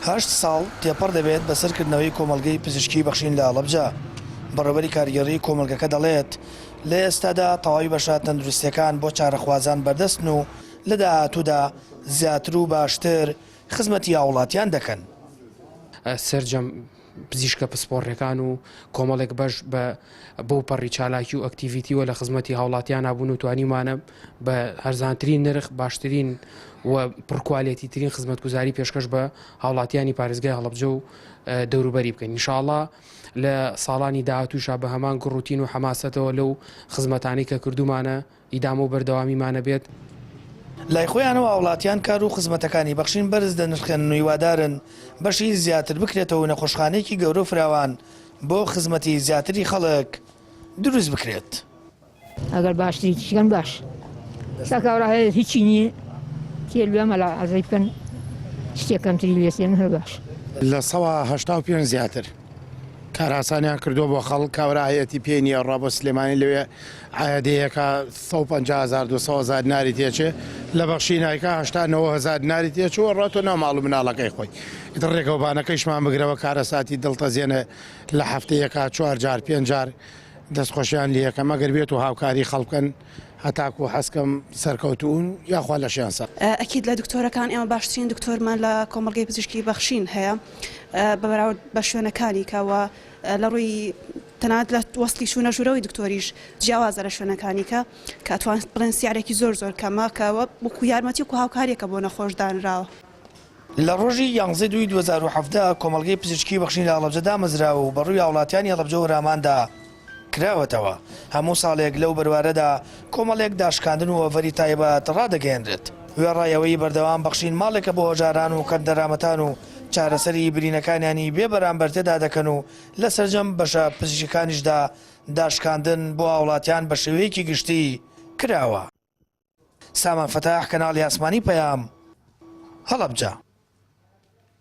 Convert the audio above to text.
هەشت ساڵ تێپەڕ دەبێت بەسەر کردنەوەی کۆمەڵگەی پزیشکی بەخشین لە هەڵەبجە، بەڕێوەبەری کارگێڕیی کۆمەڵگەکە دەڵێت، لە ئێستادا تەواوی بەشە تەندروستییەکان بۆ چارەخوازان بەردەستن و لە داهاتوودا زیاتر و باشتر خزمەتی هاوڵاتیان دەکەن. سەرجەم پزیشکە پسپۆڕیەکان و کۆمەڵێک بەش بە بەو پەڕی چالاکی و ئەکتیڤیتیوە لە خزمەتی هاوڵاتیانا بوون و توانیومانە بە هەرزانترین نرخ باشترین و پڕکوالێتی ترین خزمەتگوزاری پێشکەش بە هاوڵاتیانی پارێزگای هەڵەبجە و دەوروبەری بکەین ئینشاڵڵا لە ساڵانی داهاتووشا بە هەمان گوڕوتین و حەماسەتەوە لەو خزمەتانەی کە کردوومانە ئیدامە و بەردەوامیمان ئەبێت. لای خۆیانەوە هاوڵاتیان کار و خزمەتەکانی بەخشین بەرز دەنرخێنن و هیوادارن بەشی زیاتر بکرێتەوە و نەخۆشخانەیەکی گەورە و فراوان بۆ خزمەتی زیاتری خەڵک دروست بکرێت. ئەگەر باشتری بکەن باش سا کابرا هەیە هیچی نییە تێ لوێ مەلا عەزەی بکەن شتێک کەمتری لێسێن هەر باش. 85% زیاتر. کارئاسانیان کردووە بۆ خەڵک کابرا هەیەتی پێی نییە ڕا بۆ سلێمانی لەوێ عایەدەیەکە 150 هزار 200 هزار دیناری تێچێ لە بەخشی نایکا 80 90 هزار دیناری تێچووە ڕاتۆ ناو ماڵ و مناڵەکەی خۆی ئیتر ڕێگەوبانەکەیشمان بگرەوە کارەساتی دڵتەزێنە لە هەفتەیەکا چوار جار پێنج جار دەستخۆشیان لێ یەکەم ئەگەر بێت و هاوکاری خەڵکن هەتاکو حەزکەم سەرکەوتوون یاخوا لەشیان ساغ. ئەکید لە دکتۆرەکان ئێمە باشترین دکتۆرمان لە کۆمەڵگەی پزیشکی بەخشین هەیە بە بەراورد بە شوێنەکانی کە وە لە ڕووی تەنانەت لە وەسڵی چوونە ژوورەوەی دکتۆریش جیاوازە لە شوێنەکانی کە کە ئەتوان بڵێن سیعرێکی زۆر زۆر کەمە کە وەکو یارمەتی وەکو هاوکاریەکە بۆ نەخۆش دانراوە. لە ڕۆژی یانزەی دووی 2017 کۆمەڵگەی پزیشکی بەخشین لە هەڵەبجە دامەزرا و بە ڕووی هاوڵاتیانی هەڵەبجە و هەوراماندا کراوەتەوە، هەموو ساڵێک لەو بەروارەدا کۆمەڵێک داشکاندن و ئۆفەری تایبەت ڕادەگەیەنرێت. وێڕای ئەوەی بەردەوام بەخشین ماڵێکە بۆ هەژاران و کەمدەرامەتان و چارەسەری برینەکانیانی بێ بەرامبەر تێدا دەکەن و لە سەرجەم بەشە پزیشکیەکانیشدا داشکاندن بۆ هاوڵاتیان بە شێوەیەکی گشتی کراوە. سامان فەتاح، کەناڵی ئاسمانی پەیام، هەڵەبجە.